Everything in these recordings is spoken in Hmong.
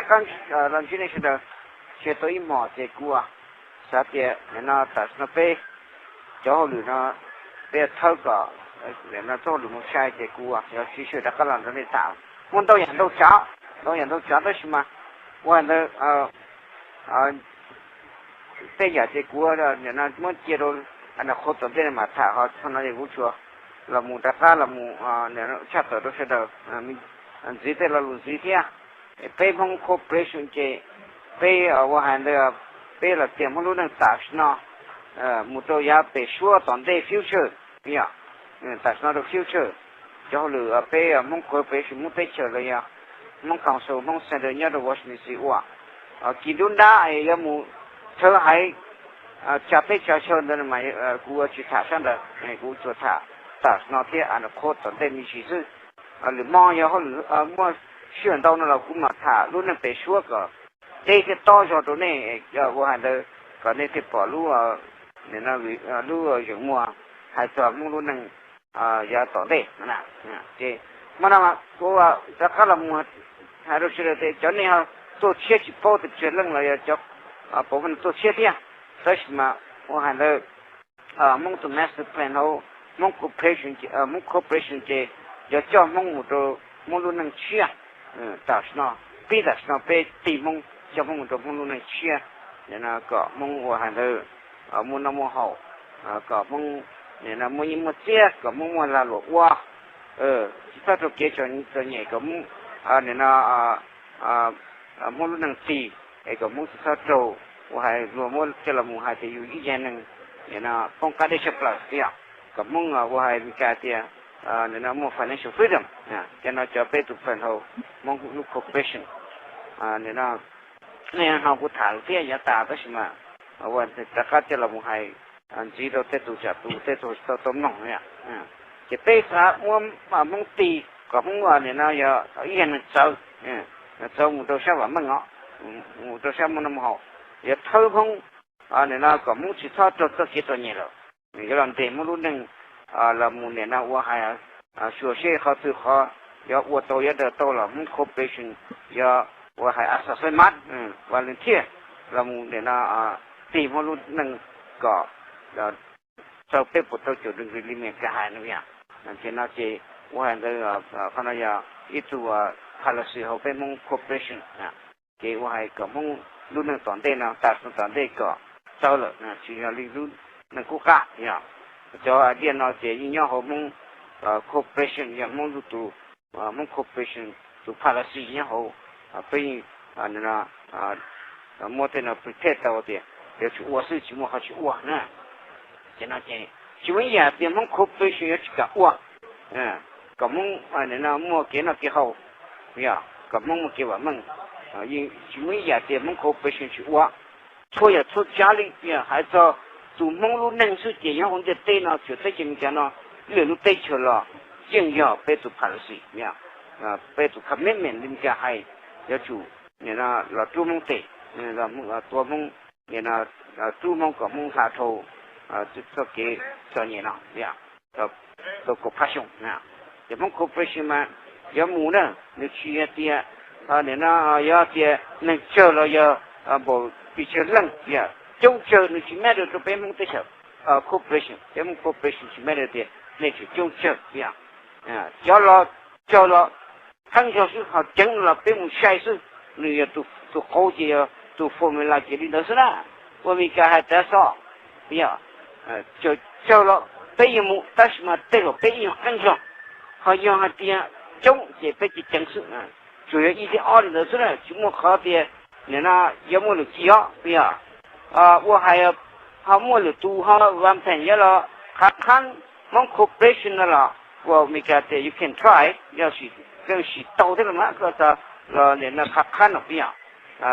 Qab los ntsib nej sawv daws, share tau ib hmos ces kuv xav tias nim no tam sim no peb cov hauj lwm no peb thawb kom txoj hauj lwm mus sai ces kuv yuav siv sij hawm rov qab los nrog nej tham. Muaj ntau yam ntau tsav, ntau yam ntau tsav tab sis mas ua ntawd tej yam ces kuv muab cia rau qhov tom ntej no mam tham, ho txog no es kuv tsuas los mus rov qab los mus tshaj tawm rau sawv daws ntxiv tej lo lus ntxiv thiab. Peb Hmoob cooperation ces peb ua hais ntawd, peb los tias Hmoob lub neej tam sim no mus rau yav pem suab tom ntej future, yog tam sim no rau future. Cov hauj lwm peb Hmoob cooperation, Hmoob teb chaws los yog Hmoob council, Hmoob center nyob rau Washington D C ua kis nruab nrab yuav mus thawv haiv tsa teb tsa chaw ntawd mas kuv tsis tham sab ntawd, kuv tsuas tham tam sim no thiab qhov tom ntej me ntsis xwb. Lwm hmo yog hauj lwm muaj sij hawm ntau no los kuv mam tham lub neej pem suab kom deb thiab tob zog rau nej ua hais ntawd kom nej thiaj pom lub, lub zeem muag hais txog Hmoob lub neej yav tom ntej. Ces hmo no kuv rov qab los mus hais rau sawv daws tias cov nej ho tuaj tshiab tsis paub tias tsawg leej los yog cov pav tuaj tshiab thiab, tab sis mas ua hais ntawd Hmoob tus master plan hauv Hmoob cooperation, Hmoob cooperation ces yuav coj Hmoob mus rau Hmoob lub neej tshiab tam sim no, pib tam sim no peb tig Hmoob coj Hmoob mus rau Hmoob lub neej tshiab, kom Hmoob ua hais ntawd muaj noj muaj haus, kom Hmoob muaj nyiaj muaj txiaj, kom Hmoob muaj lag luam ua, tsis txhob raug kev txom nyem, kom Hmoob nim no Hmoob lub neej tig, es kom Hmoob tsis txhob raug ua hais luag muab coj los mus hais tias yus ib yam neeg nim no poob qab deb tshaj plaws tiag, kom Hmoob ua hais Meskas tias nim no muaj financial freedom. Cov no cov peb tus plan hauv Hmoob lub cooperation. Nim no nej ho kuv tham lawm thiab yav tas tab sis mas ua rov qab coj los mus hais ntxiv rau tej tus tsam tus tej tus tsis tau tau mloog. Ces peb xav muab Hmoob tig kom Hmoob nim no yog ib yam neeg txawv, txawv mus rau sab vam meej os, mus rau sab muaj noj muaj haus, yuav thawb Hmoob nim no kom Hmoob tsis txhob raug txoj kev txom nyem lawm, yuav los nres Hmoob lub neej los mus nim no ua hais xyuas seb qhov twg qhov yuav ua tau yuav daws tau los Hmoob cooperation yuav ua hais a xav xaib mab volunteer los mus nim no tig Hmoob lub neej kom tau peb puas tau caum degree li Meskas hais no yom. Ces no ces ua hais ntawd, qhov no yog ib tug policy hauv peb Hmoob cooperation, ces ua hais kom Hmoob lub neej tom ntej no tam sim no tom ntej kom txawv lawm, tsis yog li lub neej kub qab yom. Cov idea no ces yeej nyob hauv Hmoob cooperation, yog Hmoob lub tus, Hmoob cooperation tus policy nyob hauv, peb yeej muab tej no protect tau tias yuav tsum ua xwb, tsis muaj qhov tsis ua na. Ces no ces tsis muaj ib yam tias Hmoob cooperation yuav tsis kam ua, kom Hmoob nim no muaj kev noj kev haus, yog kom Hmoob muaj kev vam meej, yeej tsis muaj ib yam tias Hmoob cooperation tsis ua. Txhua yam txhua tsav li, hais txog tus Hmoob lub neej xwb ces nyob hauv ntiaj teb no, txawm teb chaws Amelikas no, lwm lub teb chaws los yeej yog peb tus policy, peb tus commitment li Meskas hais, yuav tsum nim no los rub Hmoob tes, tua Hmoob, nim no rub Hmoob kom Hmoob hla dhau txoj kev txom nyem no, tau kaum phav xyoo. Ces Hmoob cooperation mas yuav mus na, nws tsis yog tias, nim no yog tias neeg tsawg los yog npaum pes tsawg leej, yog coob tsawg nws tsis matter rau peb Hmoob teb chaws. Cooperation, peb Hmoob cooperation tsis matter tias nej tseem coob tsawg, yog cov los tsawg los qeeb zog xwb, ho ceev los peb mus sai xwb, nws yog tus qauv ces yog tus formula ces li ntawd xwb na. Ua Meskas hais tav xo, yog tsawg los peb yeej mus, tab sis mas tej zaum peb ib nyuag qeeb zog, ho yog hais tias coob ces peb ceev ceev xwb. Tsuas yog ib thiab ob li ntawd xwb na, tsis muaj qhov tias nim no yuav muaj lwm txij os, yog ua hais ho muaj lwm tus ho vam pheem yuav los qhab qhab Hmoob cooperation no los ua Meskas tias you can try, yog sim tau thiab los mas koj txawm los nim no qhab qhab no, yog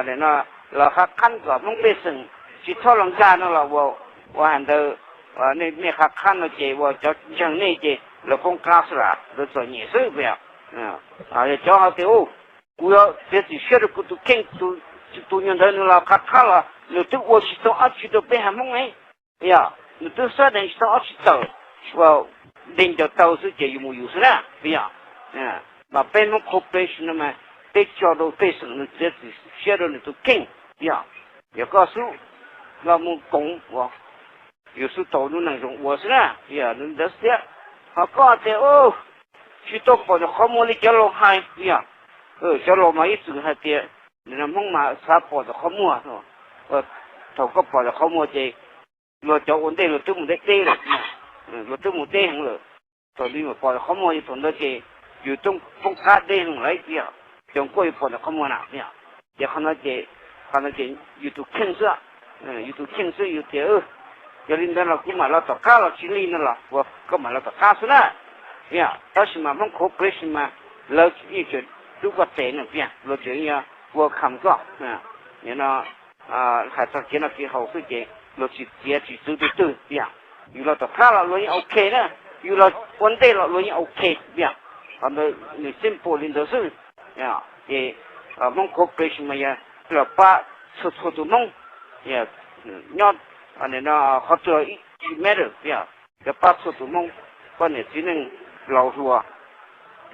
nim no los qhab qhab kom Hmoob pej xeem tsis txhob los nkag no los ua, ua hais ntawd, nej qhab qhab no ces ua cov ntseeg nej ces lawv poob qab xwb las, lawv txom nyem xwb, yog cov ho tias kuv yuav txiav txim siab rau kuv tus kheej, tus nyuag ntawd nws los qhab qhab los nws twb ua tsis tau dab tsi rau peb haiv Hmoob ne, yog nws twb xab deev tsis tau dab tsi tawm, ua deev ncaws taw xwb ces yus mus yus xwb na, yog mas peb Hmoob cooperation no mas peb tso rau pej xeem nws txiav txim siab rau nws tus kheej, yog, yog koj xub los mus koom ua, yus xub tau lub neej zoo ua xwb na, yog nws ntawd thiab. Ho koj tias tsis tau pom ntawm qhov muag li cov laus hais, yog, cov laus mas ib txwm hais tias, Hmoob mas xav pom ntawm qhov muag. Thaum koj pom ntawm qhov muag ces luag cov ua ntej luag twb mus deb deb lawm, luag twb mus deb heev lawm. Thaum nws pom ntawm qhov muag yog thaum ntawd ces yus twb poob qab deb heev lawm tiag. Cov nkuaj yus pom ntawm qhov muag na, ces qhov no ces, qhov no ces yus tus kheej xwb, yus tus kheej xwb yus tias, yog li ntawd los kuv mam los tom qab los tsis li no los ua koj mam los tom qab xwb na. Tab sis mas Hmoob Corporation mas lawv yeej tseem rub koj tes no tiag, luag tseem yuav welcome koj. Nim no hais txog kev noj kev haus xwb ces luag tsis txiav tsis txwv tus twg tiag. Yus los tom qab los luag yeej ok na, yus los ua ntej los luag yeej ok tiag. Qhov ntawd nws simple li ntawd xwb. Ces Hmoob Corporation mas yog los pab txhua txhua tus Hmoob nyob qhov twg los ib tsis matter tiag, yog pab txhua tus Hmoob. Koj niam txiv neej laus hluas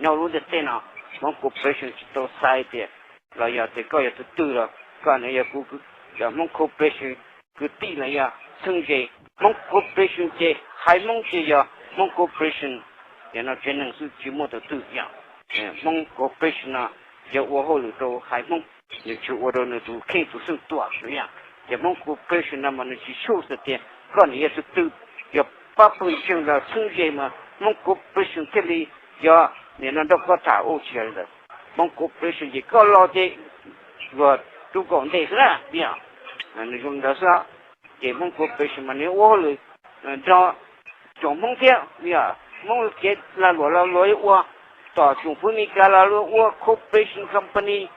nyob lub ntiaj teb no, Hmoob Corporation tsis tau xaiv tias los yog tias koj yog tus twg los koj nws yog kuv, yog Hmoob Corporation kwv tij los yog txheeb ze. Hmoob Corporation ces haiv Hmoob ces yog Hmoob Corporation. Ces no tsev neeg xwb tsis muaj tus twg yog. Hmoob Corporation no yog ua hauj lwm rau haiv Hmoob, nws tsis ua rau nws tus kheej tus xeej tuam yog. Ces Hmoob Corporation no mas nws tsis shuj xwb tias koj nws yog tus twg, yog pab pawg ntseeg los txheeb ze mas Hmoob Corporation thiaj li yog nim no nrog koj tham ua tsis yog li ntawd. Hmoob Corporation ces koj los ces luag rub koj ntej xwb na tiag. Nws zoo li ntawd xwb. Ces Hmoob Corporation mas nws ua hauj lwm nrog tsoom Hmoob thiab, yog Hmoob kev lag luam los luag yuav ua, tom tsoom fwv Meskas los luag ua corporation company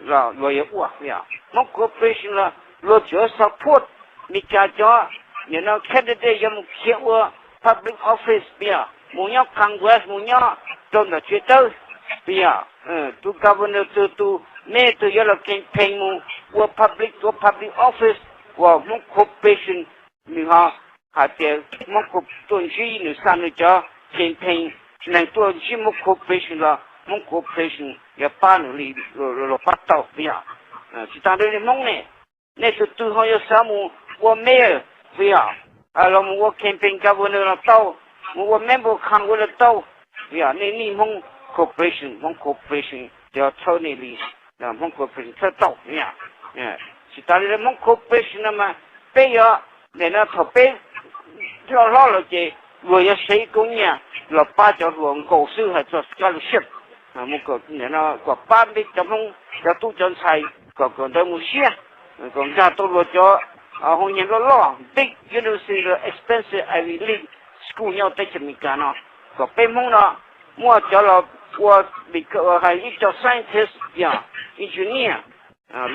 los luag yuav ua, yog Hmoob Corporation los luag tsuas support Meskas cov nim no candidate yuav mus khiav ua public office, yog mus nyob Congress, mus nyob rau ntawm tsev dawb, yog tus governor twg tus mayor twg yuav los campaign mus ua public, ua public office uas Hmoob Corporation nws ho hais tias Hmoob tuaj ntsib nws xa nws cov campaign neeg tuaj ntsib Hmoob Corporation los Hmoob Corporation yuav pab nws li, luag pab tau, yog. Tsis tas li Hmoob ne, nej tus twg ho yuav xav mus ua mayor, yog, los mus ua campaign governor los tau, mus ua member Congress los tau, yog nej nij Hmoob Corporation, Hmoob Corporation yuav txhawb nej li, Hmoob Corporation txhawb tau, yog. Tsis tas li Hmoob Corporation no mas peb yuav, nim no thaum peb loj hlob lawm ces luag yuav sev ib koob nyiaj los pab cov hluas nkaus xwb hais txog scholarship, mus kom pab peb cov Hmoob cov tub cov ntxhais kom kom ntawd mus siab, kom nkag tau luag cov hoo nyiag loj loj big university, expensive Ivy League school nyob teb chaws Amelikas no, kom peb Hmoob no muaj cov los ua hais ib co scientist, yog, engineer,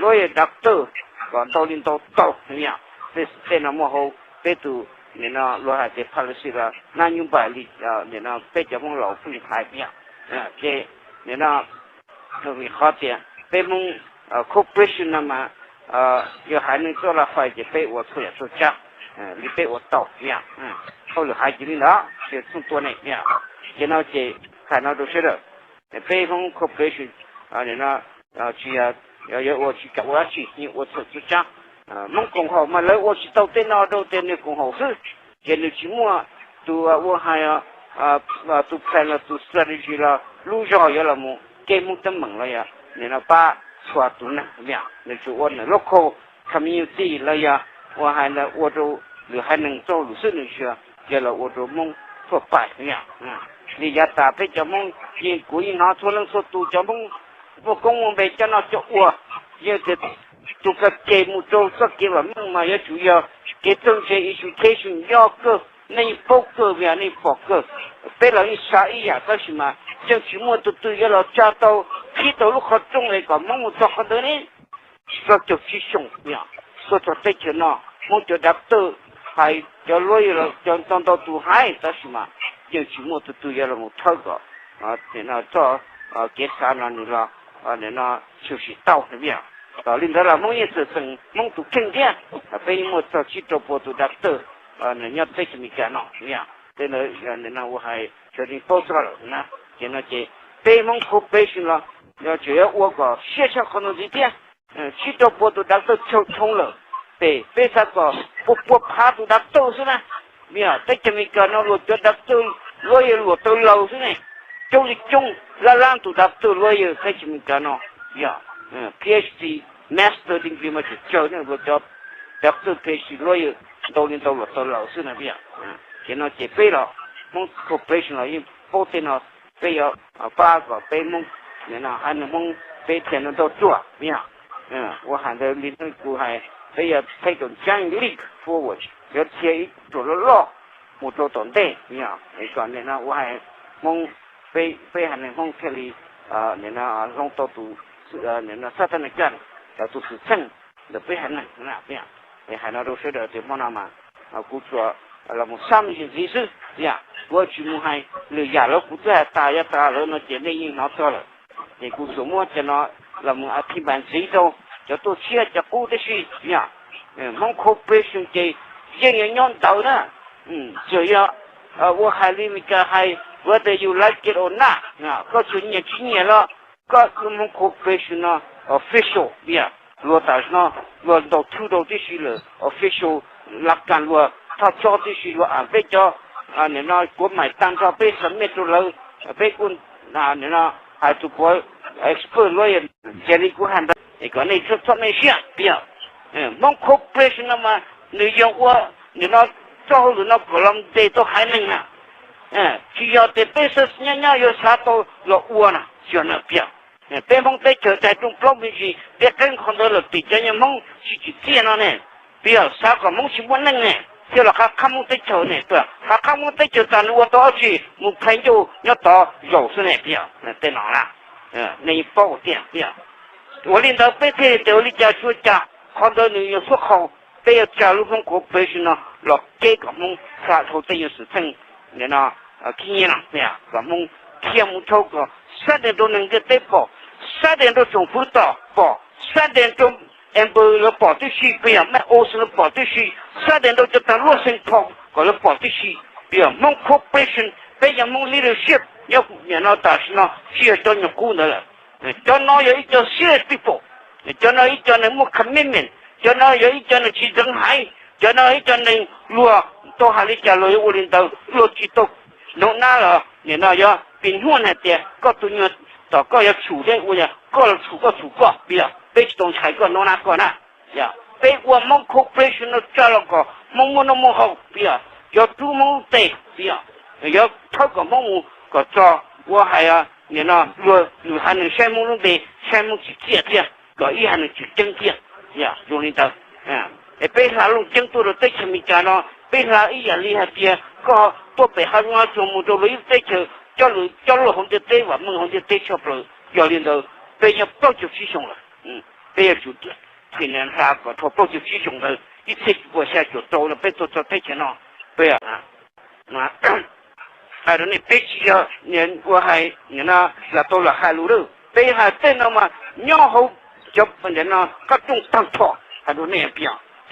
lawyer, doctor, kom ntau li ntau tau, yog. Tej no muaj hauv peb tus, nim no luag hais tias policy los nab nyub npaim li, nim no peb cov Hmoob laus pheej hais, yog. Ces nim no vim qhov tias peb Hmoob corporation no mas yog haiv neeg txoj laj fais ces peb ua txhua yam txhua tsav li peb ua tau, yog. Hauj lwm hais cia li ntawd ces txhob tua ne, yog. Ces no ces hais no rau sawv daws, peb Hmoob corporation no tsis yog yuav ua tsis kam ua dab tsi, yeej ua txhua txhua tsav. Hmoob koom haum mas lawv ua tsis tau tej no rau tias nws koom haum xwb, ces nws tsis muaj tus ua hais, tus plan los tus strategy los lub zog yuav los mus kev Hmoob teeb meem los yog nim no pab txhua tus neeg, yog. Nws tsuas ua nws local community los yog ua hais ua rau lwm haiv neeg txoj lus xwb, nws tsis yog los ua rau Hmoob thuaj pais, yog. Li yav tas peb cov Hmoob yeej, kuv yeej hnov txhua leej txhua tus cov Hmoob muaj koob muaj npe coj noj coj ua, yeej tias tus kab ke mus rau txoj kev vam meej mas yuav tsum yog kev txawj ntse, education yog kawg, nej yeej paub kawg, nej pom kawg. Peb los yeej xav ib yam tab sis mas yeej tsis muaj tus twg yuav los tsa tau, qhib tau lub qhov rooj es kom Hmoob mus txog qhov ntawd ne. Txog caum tsib xyoo, tuaj txog teb chaws no, Hmoob cov doctor hais, cov lawyer los cov ntau ntau tus hais tab sis mas yeej tsis muaj tus twg yuav los mus thawb kom txoj kev xav no nws los tshwm sim tau. Yog li ntawd los Hmoob yeej txawm txeem Hmoob tus kheej thiab, peb yeej muaj txog tsib rau pua tus doctor nyob teb chaws Amelikas no, yog. Tej ntawd ua hais tseem paub txog lawm na. Ces no ces peb Hmoob corporation los Tseem yuav ua kom siab tshaj qhov no ntxiv thiab. Tsib rau pua tus dav tawj tshaj tshoob lawm, ces peb xav kom pua pua phav tus dav tawj xwb na. Vim yog teb chaws Amelikas no luag cov dav tawj luab yawg luam tawg laus xwb ne, coob li coob lab lab tus dav tawj luab yawg teb chaws Amelikas no. Yog Ph D, master degree mas tseem tsawg ne, luag cov dav tawj Ph D luab yawg ntau li ntau luam tawg laus xwb na. Vim yog ces no ces peb los Hmoob corporation los yeej paub tej no, peb yuav pab kom peb Hmoob haiv neeg Hmoob peb thiaj no ntau ruaj. Vim yog ua hais ntawd li kuv hais, peb yuav take a giant leap forward, yuav dhia ib ruam loj loj mus rau tom ntej. Vim yog es kom nim no ua hais Hmoob, peb haiv neeg Hmoob thiaj li nim no hloov tau tus xab thas nas kaj, cov tus xwm txheej ntawm peb haiv neeg. Hais no rau sawv daws tias hmo no mas kuv tsuas los mus xab me ntsis ntxiv xwb. Yog kuv tsis mus hais lwm yam lawm, kuv twb hais tas yav tas lawm no ces nej yeej hnov txog lawm. Ces kuv tsuas muab cov no los mus a thi npas ntxiv rau cov tuaj tshiab cov qub tib si. Yog Hmoob corporation ces yeej yuav nyob ntawd na. Txawm yog ua hais li Meskas hais, whether you like it or not, koj tsuas nyiam tsis nyiam los koj Hmoob corporation no official. Vim yog luag tam sim no luag ntaus thwj rau tib si lawm, official, laj kas luag thoj tsob tib si, luag am peb cov nim no kuv mam tag nrho peb submit rau lawv, peb kuj nim no hais tus puav expert luag, yog li kuv hais ntawd es kom nej txhob me siab. Vim yog Hmoob corporation no mas nws yog ua nim no txoj hauj lwm no kom los ntes tau haiv neeg na. Tsis yog tias peb xav nyob nyob yuav xav tau los ua na, tsis yog na. Vim yog peb Hmoob teb chaws tais rooj plaub me ntsis, peb qeeb qhov ntawd lawm tim cov nyuag Hmoob tsis tsim txiaj no ne. Vim yog xav kom Hmoob tsis muaj neej ne, thiaj los qab qhab Hmoob teb chaws ne. Qab qhab Hmoob teb chaws tas nws ua tau dab tsi, mus phais ncauj nyob tod zaum xwb ne. Vim yog tej no na, nej yeej paub tiag. Vim yog ua li ntawd peb thiaj tias ua li cas tsis ua cas, qhov ntawd nws yog xub qhau. Peb yuav tsa lub Hmoob corporation no los keb kom Hmoob hla dhau tej nyuag xwm txheej nim no khib nyiab no, kom Hmoob khiav mus dhau kom sab dees rau neeg ntiaj teb pom, sab dees rau tsoom fwv tom pom, sab dees rau embassy lawv pom tib si, peb yog maj os lawv pom tib si, sab dees rau cov tag luaj xeev phaum kom lawv pom tib si. Vim yog Hmoob corporation, peb yog Hmoob leadership nyob nim no tam sim no tsis yog cov nyuag qub ntawd lawm. Cov no yog ib co serious people, cov no ib co neeg muaj commitment, cov no yog ib co neeg tsis ntxeev haiv, cov no ib co neeg luag tau hais li cas luag yuav ua li ntawd, luag tsis tau hnov nab los nim no yuav pim nyuaj hais tias koj tus nyuag tom koj yuav tshum thiab ua yog koj los tshum koj tshum koj. Vim yog peb tsis tau ntshai koj hnov nab koj na. Peb ua Hmoob corporation no tsa los kom Hmoob muaj noj muaj haus. Vim yog cov rub Hmoob lub teb, vim yog yuav thawb kom Hmoob mus kom txog ua hais nim no luag lwm haiv neeg saib Hmoob lub npe, saib Hmoob tsis txiaj thiab, kom ib haiv neeg tsis ceeb thiab. Yog zoo li ntawd, es peb hla looj ceeb tuaj rau teb chaws Amelikas no, peb hla ib yam li hais tias koj tuaj pem hav zoov hav tsuag mus rau luag ib lub teb chaws, coj lwm coj luaj hauv ntiaj teb, vam meej hauv ntiaj teb tshaj plaws. Yog li ntawd, peb nyob plaub caug tsib xyoo lawm, peb yuav tsum thim hla kom dhau plaub caug tsib xyoo ntawd ib txhiab cuaj puas xya caum rau no peb tuaj txog teb chaws no. Peb hais rau nej, peb tsis yog ua hais nim no lam tau lam hais lus lawm, peb hais tej no mas nyob hauv cov qab rooj tag nrho. Hais rau nej,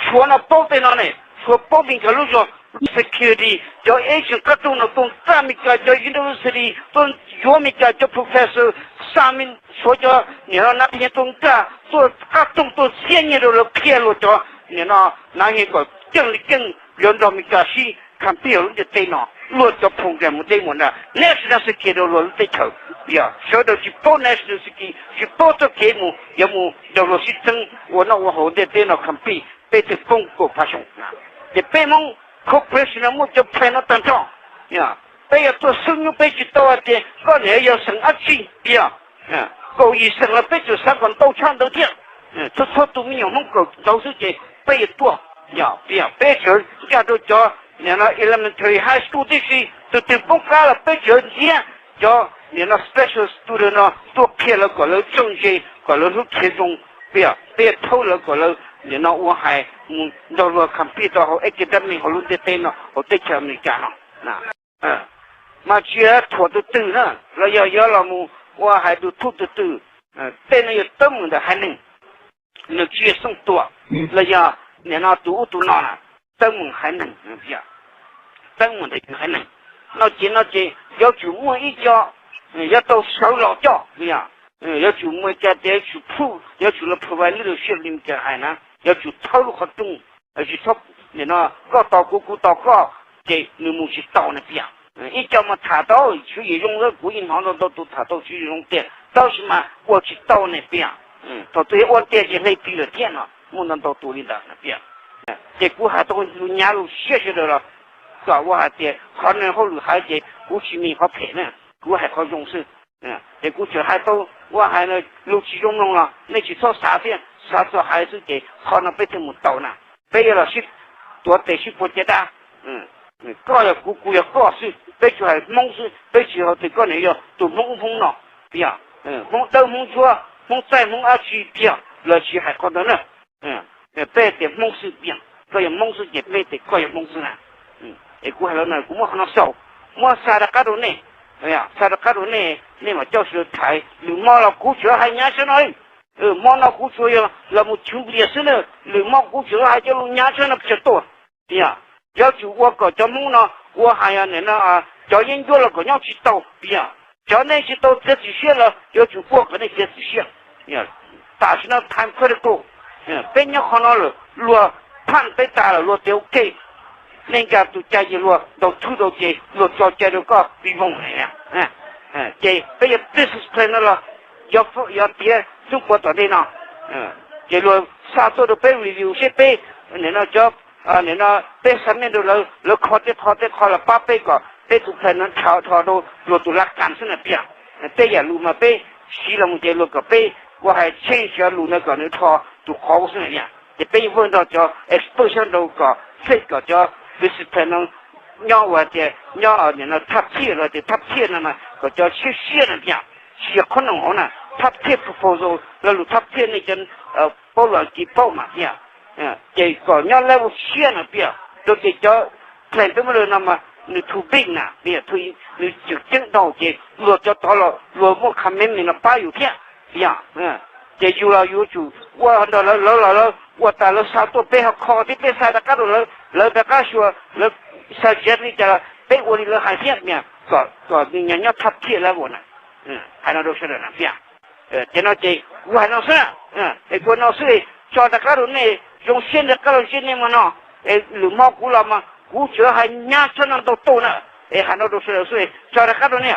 tshuav no paub tej no ne, tshuav paub li nkawd lub zog, security, cov agent qab rooj no tuaj nraj Amelikas, cov university tuaj yuav Amelikas, cov professor xa me, tshuav cov nim no nav pi tuaj nraj, tuaj qab rooj tuaj txiab nyiaj rau lawv qhia luag cov nim no nav hi kom keej li keej yuav nrog Amelikas sib compete lub ntiaj teb no. Luag cov program mus deb mus nraj national security rau luag lub teb chaws. Yog sawv daws tsis paub national security, tsis paub txoj kev mus yuav mus nrog luag sib txeeb ua noj ua haus ntiaj teb no compete, peb twb poob kaum phav xyoo. Ces peb Hmoob corporation no muaj cov plan no tag nrho. Peb yuav tuaj xub nyub peb tsis tau hais tias koj niam yog xeem dab tsi, yog kaum yim xeem los peb tsuas xav kom ntau tshaj ntawd thiab. Txhua txhua tus me nyuam Hmoob kaum ntau xwb ces peb yuav tuaj. Yog peb tseem ncaj rau cov nim no elementary, high school tib si, tus twg poob qab los peb tseem ntxiab cov nim no special student no tuaj qhia lawv kom lawv txawj ntse, kom lawv hlub khiav zoo. Peb, peb thawb lawv kom lawv nim no ua hais mus nrog luag compete rau hauv academic hauv lub ntiaj teb no, hauv teb chaws Amelikas no. Mas tsis yog thuam tus twg na, los yog yuav los mus ua hais tus thuj tus twg. Tej no yog teeb meem ntawm haiv neeg, nws tsis yog xooj tuam los yog nim no tus ub tus no na, teeb meem haiv neeg, teeb meem ntawm haiv neeg. No ces no ces yuav tsum muaj ib co yuav tau sawv los coj, yog Yuav tsum mus cas tias yuav tsum prove, yuav tsum los provide leadership li cas hais na, yuav tsum thawb lub qhov rooj, tsis txhob nim no koj tos kuv kuv tos koj, ces nws mus tsis tau na piam. Ib co mas tham tau tswv yim zoo, kuv yeej hnov ntau ntau tus tham tau tswv yim zoo tiag, tab sis mas ua tsis tau ne piam. Thaum twg yuav ua tiag ces hle ti lawm thiab no, muaj ntau ntau tus li ntawd na piam. Ces kuv hais tau lus nyav lus siab sawv daws los kom ua hais tias qhov no hauj lwm hais ces kuv tsis mis qhov phem na, kuv hais qhov zoo xwb. Ces kuv tseem hais tau ua hais lus tsis zoo mloog los nej tsis txhob xav thiab, xav txog hais xwb ces qhov no peb thiaj mus tau na. Peb yuav los sib tuav tes sib puag caj dab. Koj yog kuv, kuv yog koj xwb, peb tsuas hais Hmoob xwb, peb tsis hais tias koj niam yog tus Hmoob ub Hmoob no, yog Hmoob dawb Hmoob ntsuab, Hmoob txaij Hmoob dab tsi tiag, lawv tsis hais qhov ntawd na. Peb tias Hmoob xwb tiag, koj yog Hmoob xwb ces peb tias koj yog Hmoob xwb na. Es kuv hais los no kuv muab qhov no xaus, muab xa rov qab rau nej, xa rov qab rau nej, nej mam coj sawv daws tham. Lwm hmo los kuv tseem hais nyav tshaj no, hmo no kuv tsuas yog los mus chwv nplias xwb na, lwm hmo kuv tseem hais cov lus nyav tshaj no pes tsawg tuaj. Yog, yuav tsum ua kom cov Hmoob no ua hais nim no cov yeeb ncuab los kom nyob tsis tau, yog, cov nej tsis tau txiav txim siab los yuav tsum ua kom nej txiav txim siab. Tam sim no time critical, peb nyob qhov no lawm, luag phaj peb tas lawm, luag tias ok, nej nkag tus cai ces luag ntaus thwj rau ces luag tso cai rau koj pib voos. Ces peb yog business plan no los yog tiav xub puas tom ntej no, ces luag xa tuaj rau peb review seb peb nim no cov nim no peb xa mej rau lawv, lawv kho tej qho tej qho los pab peb kom peb tus plan no dhos rau luag tus laj kam xwb na piam. Tej yam lus mas peb siv los mus ces luag kom peb ua hais change cov lus ntawd kom nws dhos tus qhov xwb na. Ces peb yeej vawj nrog cov expert sab nraud kom fix kom cov business plan no nyob ua tias nyob nim no thaj thiaj los tias thaj thiaj no mas kom cov siab siab na piam, tsis yog qhob noom hauv na, thaj thiaj proposal, lo lus thaj thiaj nej cov paub lus Askiv paub mas piam. Ces kom nyob level siab na piam, rau ces cov plan peb muab rau no mas nws too big na, nws tseem ceeb ntau ces luag cov tod los luag muaj commitment los pab yus thiab. Yog, ces yus los yuav tsum ua nrog lawv, lawv los lawv ua tas lawv xa tuaj peb ho kho thiab peb xa rov qab rau lawv, lawv rov qab xyuas lawv suggest li cas los peb ua li lawv hais thiab, kom nws nyob thaj thiaj level na. Hais no rau sawv daws na piam. Ces no ces kuv hais no xwb, es kuv no xwb, tso rov qab rau nej zoo siab rov qab los ntsib nej mas no, es lwm hmo kuv los mas kuv tseem hais nyav tshaj no ntau tuaj na, es hais no rau sawv daws xwb, tso rov qab rau nej.